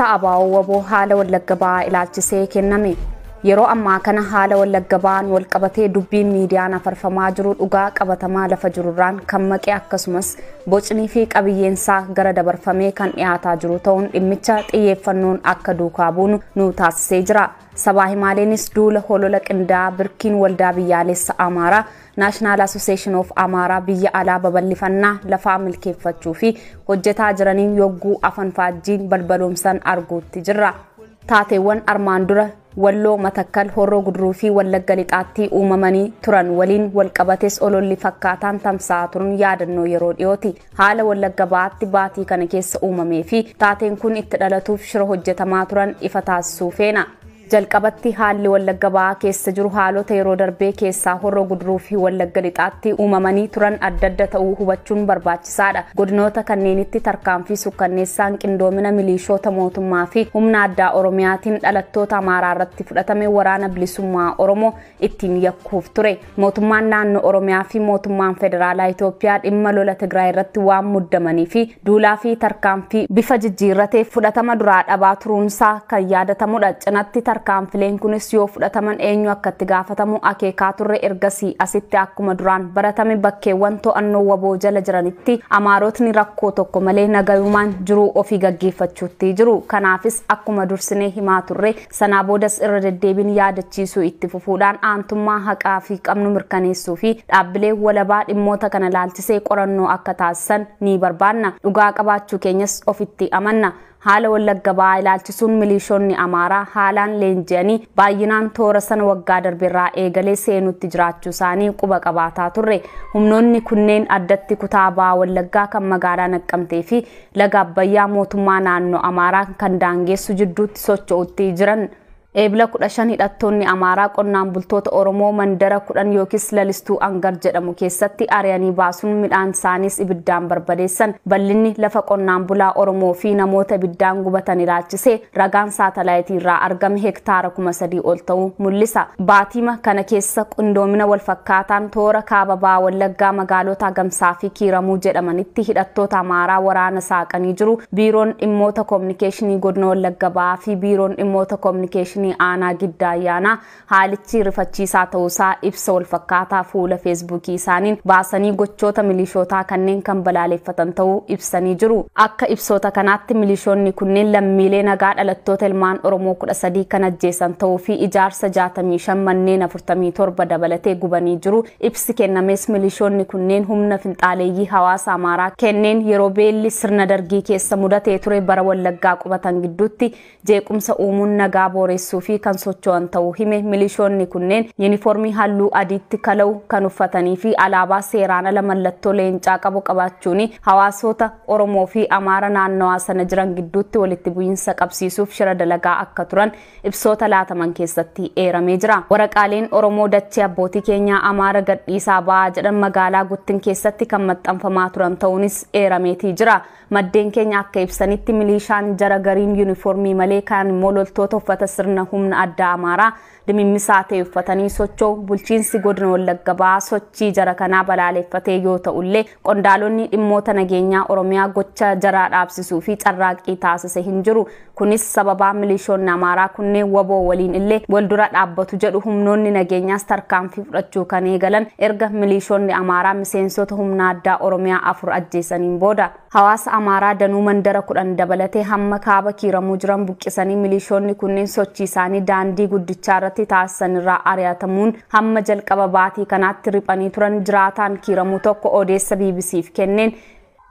ABO-WBO haala Wallagga Ba'aa ilaalchisee kenname. Yeroo ammaa kana haala Wallagga Ba'aan walqabatee dubbiin miidiyaan afarfamaa jiru dhugaa qabatamaa lafa jirurraan kan maqe akkasumas bocnii fi qabiyyeensaa gara dabarfamee kan dhiyaataa jiru ta'uun dhimmicha xiyyeeffannoon akka duukaa buunu nu taasisee jira. Sabaa himaaleenis duula holola qindaa'aa birkiin waldaa biyyaalessa Amaaraa National Association of Amaaraa biyya alaa babal'ifannaa lafaa milkeeffachuu fi hojjetaa jiraniin yogguu afan faajjiin balbaloomsan arguutti jirra. Taateewwan armaan dura Walloo, Matakkal, Horroo Guduruu fi Wallagga Lixaatti uumamanii turan waliin walqabates ololli fakkaataan tamsa'aa turuun yaadannoo yeroo dhiyooti. Haala Wallagga Ba'aatti baatii kana keessa uumamee fi taateen kun itti dhalatuuf shira hojjetamaa turan ifa taasisuu feena. Jalqabatti haalli Wallagga Ba'aa keessa jiru haalota yeroo darbee keessaa Horroo Guduruu fi Wallagga Lixaatti uumamanii turan adda adda ta'uu hubachuun barbaachisaadha. Godinoota kanneenitti tarkaanfii sukkanneessaan qindoomina milishoota mootummaa fi humna addaa Oromiyaatiin dhalattoota Amaaraa irratti fudhatame waraana bilisummaa Oromoo ittiin yakkuuf ture. Mootummaan naannoo Oromiyaa fi mootummaan federaalaa Itoophiyaa dhimma lola Tigraay irratti waan muddamanii fi duulaa fi tarkaanfii bifa jijjiirratee fudhatama duraa dhabaa turuunsaa kan yaadatamudha. Cinatti tarkaanfileen kunis yoo fudhataman eenyu akka itti gaafatamu akeekaa turre. Ergasii asitti akkuma duraan baratame bakkeewwan to'annoo waboo jala jiranitti Amaarotni rakkoo tokko malee nagayumaan jiruu ofii gaggeeffachuutti jiru. Kanaafis akkuma dursinee himaa turre sanaa boodas irra deddeebiin yaadachiisuu itti fufuudhaan aantummaa haqaa fi qabnu mirkaneessuu fi dhaabbilee walabaa dhimmoota kana laalchisee qorannoo akka taasisan ni barbaanna. Dhugaa qabaachuu keenyas ofitti amanna. Haala Wallagga Ba'aa ilaalchisuun milishoonni Amaaraa haalaan leenji'anii baay'inaan toora sana waggaa darbeerraa eegalee seenutti jiraachuu isaanii quba qabaataa turre. Humnoonni kunneen addatti kutaa Ba'aa Wallaggaa kan magaalaa Naqqamtee fi laga Abbayyaa mootummaa naannoo Amaaraa kan daangeessu jidduutti socho'utti jiran. Eebila 15 hidhattoonni Amaaraa qonnaan bultoota Oromoo mandara 10 yookiis lalistuu Angar jedhamu keessatti ari'anii baasuun midhaan isaaniis ibiddaan barbadeessan. Bal'inni lafa qonnaan bulaa Oromoo fi namoota ibiddaan gubatan ilaalchisee ragaan saatalaayitii irraa argame hektaara 3,000 ol ta'uu mul'isa. Baatiima kana keessa qindoomina walfakkaataan toora kaaba Ba'aa Wallaggaa magaalota Gamsaa fi Kiiramuu jedhamanitti hidhattoota Amaaraa waraana saaqanii jiru. Biiroon dhimmoota koominikeeshinii godina Wallagga Ba'aa fi biiroon dhimmoota koominikeeshinii aanaa Giddaa Ayyaanaa haalichi rifachiisaa ta'uusaa ibsa walfakkaataa fuula feesbuukii isaaniin baasanii gochoota milishootaa kanneen kan balaaleffatan ta'uu ibsanii jiru. Akka ibsoota kanaatti milishoonni kunneen lammiilee nagaa dhalattoota ilmaan Oromoo 13 kan ajjeesan ta'uu fi ijaarsa 65 manneen 47 dabalatee gubanii jiru. Ibsi kennames milishoonni kunneen humna finxaaleeyyii hawaasa Amaaraa kenneen yeroo beelli sirna dargii keessa mudatee ture bara Wallaggaa qubatan gidduutti jeequmsa uumuun nagaa booressuu fi kan socho'an ta'uu hime. Milishoonni kunneen yuunifoormii halluu adiitti kala'u kan uffatanii fi alaabaa seeraan ala mallattoo leencaa qabu qabaachuun hawaasota Oromoo fi Amaara naannawaa sana jiran gidduutti walitti bu'iinsa qabsiisuuf shira dalagaa akka turan ibsoota laataman keessatti eeramee jira. Waraqaaleen Oromoo dachee abbootii keenyaa Amaara gadhiisaa ba'aa jedhan magaalaa Guttin keessatti kan maxxanfamaa turan ta'uunis eerameetii jira. Maddeen keenya akka ibsanitti milishaan jara gariin yuunifoormii malee kan immoo loltoota uffata sirna humna addaa Amaaraa dimimmisaa ta'e uffatanii socho'u. Bulchiinsi godina Wallagga Ba'aa sochii jara kanaa balaaleffatee yoo ta'ullee qondaalonni dhimmoota nageenyaa Oromiyaa gocha jaraa dhaabsisuu fi carraaqqii taasise hin jiru. Kunis sababaa milishoonni Amaaraa kunneen waboo waliin illee wal dura dhaabbatu jedhu. Humnoonni nageenyaas tarkaanfii fudhachuu kan eegalan erga milishoonni Amaaraa miseensota humna addaa Oromiyaa 4 ajjeesaniin booda. Hawaasa Amaaraa danuu mandara 10 dabalatee hamma kaaba Kiiramuu jiran buqqisanii milishoonni kunneen sochii isaanii daandii guddichaa irratti taasisan irraa ari'atamuun hamma jalqaba baatii kanaatti riphanii turan. Jiraataan Kiiramuu tokko odeessa BBCf kenneen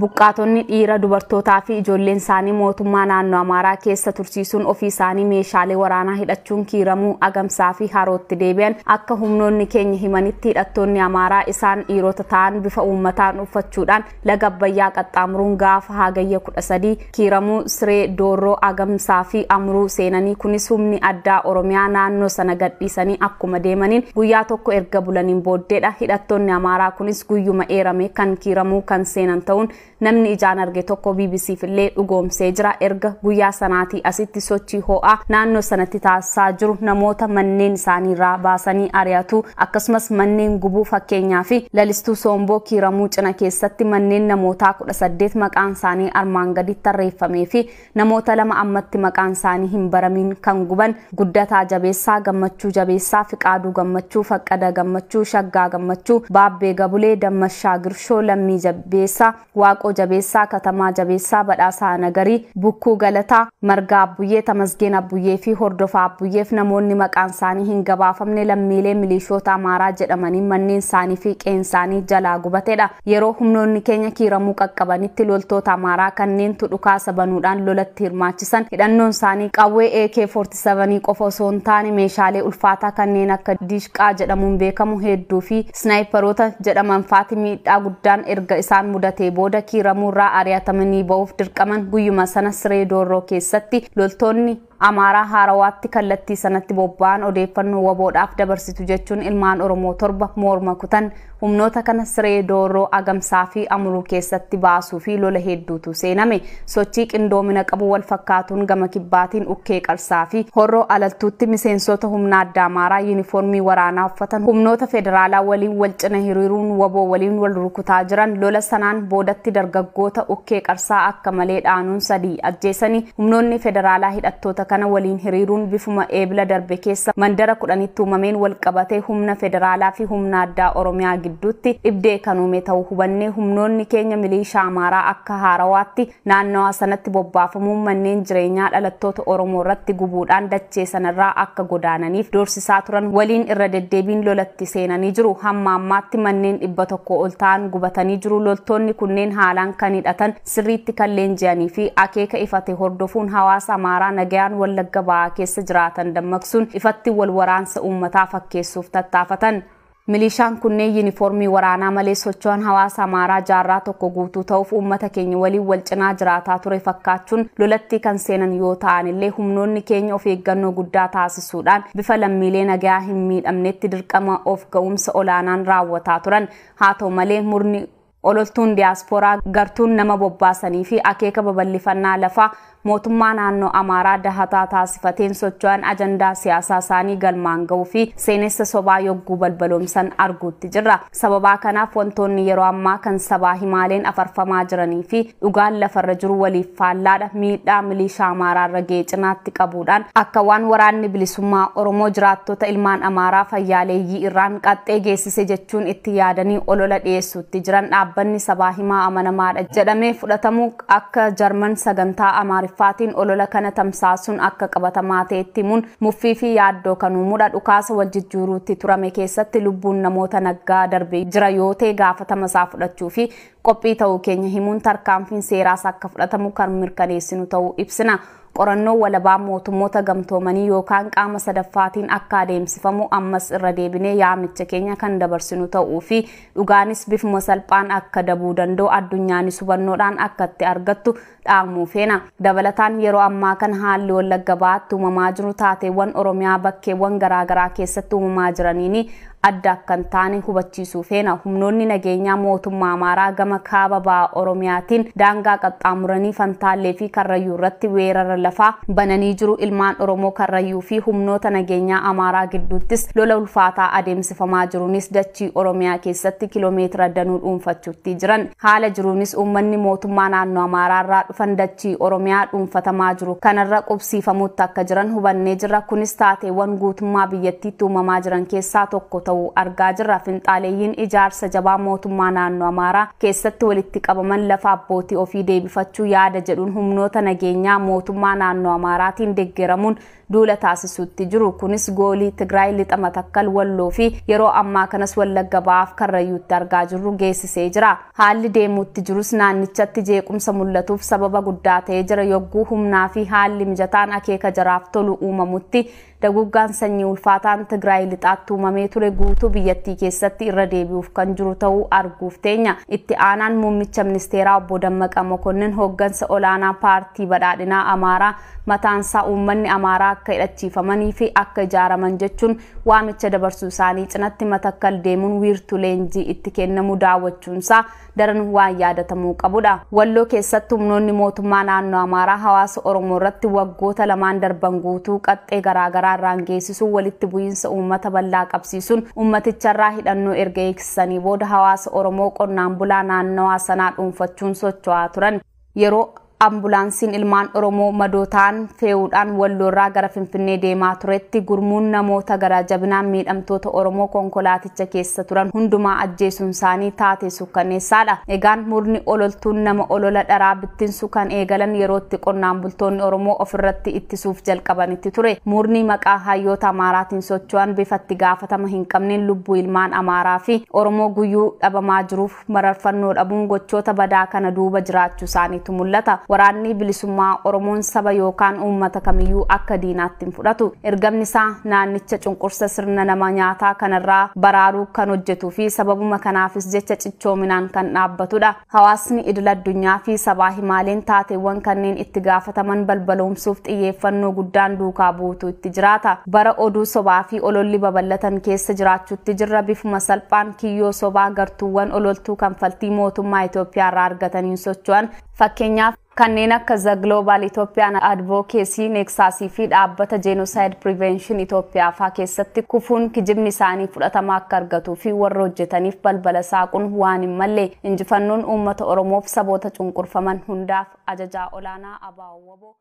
buqqaatonni dhiira dubartootaa fi ijoolleen isaanii mootummaa naannoo Amaaraa keessa tursiisuun ofii isaanii meeshaalee waraanaa hidhachuun Kiiramuu, Agamsaa fi Harootti deebi'an. Akka humnoonni keenya himanitti hidhattoonni Amaaraa isaan dhiirota ta'an bifa uummataan uffachuudhaan laga Abbayyaa qaxxaamuruun gaafa Hagayya 13 Kiiramuu, Siree, Doorroo, Agamsaa fi Amruu seenanii kunis humni addaa Oromiyaa naannoo sana gadhiisanii akkuma deemaniin guyyaa tokko erga bulaniin booddeedha. Hidhattoonni Amaaraa kunis guyyuma eerame kan Kiiramuu kan seenan ta'uun namni ijaan arge tokko BBCf illee dhugoomsee jira. Erga guyyaa sanaatii asitti sochii ho'aa naannoo sanatti taasisaa jiru namoota manneen isaaniirraa baasanii ari'atu, akkasumas manneen gubuu. Fakkeenyaa fi Lalistuu Somboo Kiiramuu cina keessatti manneen namootaa 18 maqaan isaanii armaan gaditti tarreeffamee fi namoota 2 ammatti maqaan isaanii hin baramiin kan guban Guddataa Jabeessaa, Gammachuu Jabeessaa, Fiqaaduu Gammachuu, Faqqada Gammachuu, Shaggaa Gammachuu, Baabbee Gabulee, Dammashaa Girshoo, Lammii Jabeessaa, Waaqoo Jabeessaa, Katamaa Jabeessaa, Badhaasaa Nagarii, Bukkuu Galataa, Margaa Abbuyyee, Tamasgeen Abbuyyee fi Hordofaa Abbuyyeef namoonni maqaan isaanii hin gabaafamne lammiilee milishoota Amaaraa jedhamanii manneen isaanii fi qe'een isaanii jalaa gubatedha. Yeroo humnoonni keenya Kiiramuu qaqqabanitti loltoota Amaaraa kanneentu dhukaasa banuudhaan lolatti hirmaachisan. Hidhannoon isaanii qawwee AK-47 qofa osoo hin taane meeshaalee ulfaataa kanneen akka diishqaa jedhamuun beekamu hedduu fi snaayiparoota jedhaman faati. Miidhaa guddaan erga isaan mudatee booda Kiiramuurraa ari'atamanii ba'uuf dirqaman. Guyyuma sana Siree Doorroo keessatti loltoonni Amaaraa Haarawaatti kallattii sanatti bobba'an odeeffannoo waboodhaaf dabarsitu jechuun ilmaan Oromoo 7 morma kutan. Humnoota kana Siree Doorroo, Agamsaa fi Amuruu keessatti baasuu fi lola hedduutu seename. Sochii qindoomina qabu wal fakkaatuun gama kibbaatiin Ukkee Qarsaa fi Horroo Alaltuutti miseensota humna addaa Amaaraa yuunifoormii waraanaa uffatan humnoota federaalaa waliin wal cina hiriiruun waboo waliin wal rukutaa jiran. Lola sanaan boodatti dargaggoota Ukkee Qarsaa akka malee dhaanuun 3 ajjeesanii humnoonni federaalaa hidhattoota kana waliin hiriiruun bifuma Eebila darbe keessa mandara 10tti uumameen wal qabatee humna federaalaa fi humna addaa Oromiyaa gidduutti dhibdee kan uume ta'uu hubannee, humnoonni keenya milishaa Amaaraa akka haarawaatti naannawaa sanatti bobbaafamuun manneen jireenyaa dhalattoota Oromoo irratti gubuudhaan dachee sanarraa akka godaananiif doorsisaa turan waliin irra deddeebiin lolatti seenanii jiru. Hamma ammaatti manneen 100 ol ta'an gubatanii jiru. Loltoonni kunneen haalaan kan hidhatan, sirriitti kan leenji'anii fi akeeka ifate hordofuun hawaasa Amaaraa nagayaan Wallagga Ba'aa keessa jiraatan dammaqsuun ifatti wal waraansa uummataa fakkeessuuf tattaafatan. Milishaan kunneen yuunifoormii waraanaa malee socho'an hawaasa Amaaraa jaarraa tokko guutuu ta'uuf uummata keenya waliin wal cinaa jiraataa ture fakkaachuun lolatti kan seenan yoo ta'an illee, humnoonni keenya of eeggannoo guddaa taasisuudhaan bifa lammiilee nagayaa hin miidhamnetti dirqama of ga'umsa olaanaan raawwataa turan. Haa ta'u malee, murni ololtuun diyaaspooraa gartuun nama bobbaasanii fi akeeka babal'ifannaa lafaa mootummaa naannoo Amaaraa dahataa taasifateen socho'an ajandaa siyaasaa isaanii galmaan ga'uu fi seenessa sobaa yogguu balbaloomsan arguutti jirra. Sababaa kanaaf wantoonni yeroo ammaa kan sabaa himaaleen afarfamaa jiranii fi dhugaan lafarra jiru waliif faallaadha. Miidhaa milishaa Amaaraa irra ga'e cinaatti qabuudhaan akka waan waraanni bilisummaa Oromoo jiraattota ilmaan Amaaraa fayyaaleeyyii irraan qaxxee geessise jechuun itti yaadanii olola dhiyeessuutti jiran. Dhaabbanni sabaa himaa amanamaadha jedhamee fudhatamu akka Jarman sagantaa Amaariffaatiin olola kana tamsaasuun akka qabatamaa ta'etti himuun muffii fi yaaddoo kan uumudha. Dhukaasa wal jijjiiruutti turame keessatti lubbuun namoota naggaa darbee jira yoo ta'e gaafatama isaa fudhachuu fi qophii ta'uu keenya himuun tarkaanfiin seeraas akka fudhatamu kan mirkaneessinu ta'uu ibsina. Qorannoo walabaa mootummoota gamtoomanii yookaan qaama sadaffaatiin akka adeemsifamu ammas irra deebinee yaamicha keenya kan dabarsinu ta'uu fi dhugaanis bifuma salphaan akka dabuu danda'u addunyaanis hubannoodhaan akka itti argattu dhaamuu feena. Dabalataan yeroo ammaa kana haalli Wallagga Ba'aatti uumamaa jiru taateewwan Oromiyaa bakkeewwan garaagaraa keessatti uumamaa jiraniin adda akka hin taane hubachiisuu feena. Humnoonni nageenyaa mootummaa Amaaraa gama kaaba ba'a Oromiyaatiin daangaa qaxxaamuranii Fantaallee fi Karrayyuu irratti weerara lafaa bananii jiru. Ilmaan Oromoo Karrayyuu fi humnoota nageenyaa Amaaraa gidduuttis lola ulfaataa adeemsifamaa jiruunis dachii Oromiyaa keessatti kiloomeetira danuu dhuunfachuutti jiran. Haala jiruunis uummanni mootummaa naannoo Amaaraa irraa dhufan dachii Oromiyaa dhuunfatamaa jiru kanarra qubsiifamuutti akka jiran hubannee jirra. Kunis taateewwan guutummaa biyyattiitti uumamaa jiran keessaa tokko ta'uu argaa jirra. Finxaaleeyyiin ijaarsa jabaa mootummaa naannoo Amaaraa keessatti walitti qabaman lafa abbootii ofii deebifachuu yaada jedhuun humnoota nageenyaa mootummaa naannoo Amaaraatiin deeggaramuun duula taasisuutti jiru. Kunis goolii Tigraay, Lixa Matakkal, Walloo fi yeroo ammaa kanas Wallagga Ba'aaf Karrayyuutti argaa jirru geessisee jira. Haalli deemuutti jirus naannichatti jeequmsa mul'atuuf sababa guddaa ta'ee jira. Yogguu humnaa fi haalli mijataan akeeka jaraaf tolu uumamutti Daguggaan sanyii ulfaataan Tigraay lixaatti uumamee ture guutuu biyyattii keessatti irra deebi'uuf kan jiru ta'uu arguuf teenya. Itti aanaan muummicha ministeeraa obbo Dammaqa Mokonnin hooggansa olaanaa paartii badhaadhinaa Amaaraa mataansaa uummanni Amaaraa akka hidhachiifamanii fi akka ijaaraman jechuun waamicha dabarsuu isaanii cinatti Matakkal deemuun wiirtuu leenjii itti kennamu daawwachuunsaa daran waan yaadatamuu qabudha. Walloo keessatti humnoonni mootummaa naannoo Amaaraa hawaasa Oromoo irratti waggoota lamaan darban guutuu qaxxee garaagaraa irraan geessisuun walitti bu'iinsa uummata bal'aa qabsiisuun uummaticharraa hidhannoo erga eegsisanii booda hawaasa Oromoo qonnaan bulaa naannawaa sanaa dhuunfachuun socho'aa turan. Yeroo ambulaansiin ilmaan Oromoo madoo ta'an fe'uudhaan Walloorraa gara Finfinnee deemaa turetti gurmuun namoota gara jabinaan miidhamtoota Oromoo konkolaaticha keessa turan hundumaa ajjeesuun isaanii taatee sukkanneessaadha. Egaan murni ololtuun nama olola dharaa bittinsu kan eegalan yerootti qonnaan bultoonni Oromoo ofirratti ittisuuf jalqabanitti ture. Murni maqaa hayyoota Amaaraatiin socho'an bifatti gaafatama hin qabneen lubbuu ilmaan Amaaraa fi Oromoo guyyuu dhabamaa jiruuf mararfannoo dhabuun gochoota badaa kana duuba jiraachuu isaaniitu mul'ata. Waraanni bilisummaa Oromoon saba yookaan uummata kamiyyuu akka diinaatti hin fudhatu. Ergamni isaa naannicha cunqursa sirna nama nyaataa kanarraa baraaruu kan hojjetuu fi sababuma kanaafis jecha cichoominaan kan dhaabbatudha. Hawaasni idil addunyaa fi sabaa himaaleen taateewwan kanneen itti gaafataman balbaloomsuuf xiyyeeffannoo guddaan duukaa buutu itti jiraata. Bara oduu sobaa fi ololli babal'atan keessa jiraachuutti jirra. Bifuma salphaan kiyyoo sobaa gartuuwwan ololtuu kanfaltii mootummaa Itoophiyaa irraa argataniin socho'an, fakkeenyaaf kanneen akka The Global Ethiopian Advocacy, Nexus fi dhaabbata Genocide Prevention Itoophiyaa faa keessatti kufuun kijibni isaanii fudhatama akka argatuu fi warra hojjetaniif balbala saaquun waan hin malle. Injifannoon uummata Oromoof saboota cunqurfaman hundaaf. Ajajaa olaanaa ABO WBO.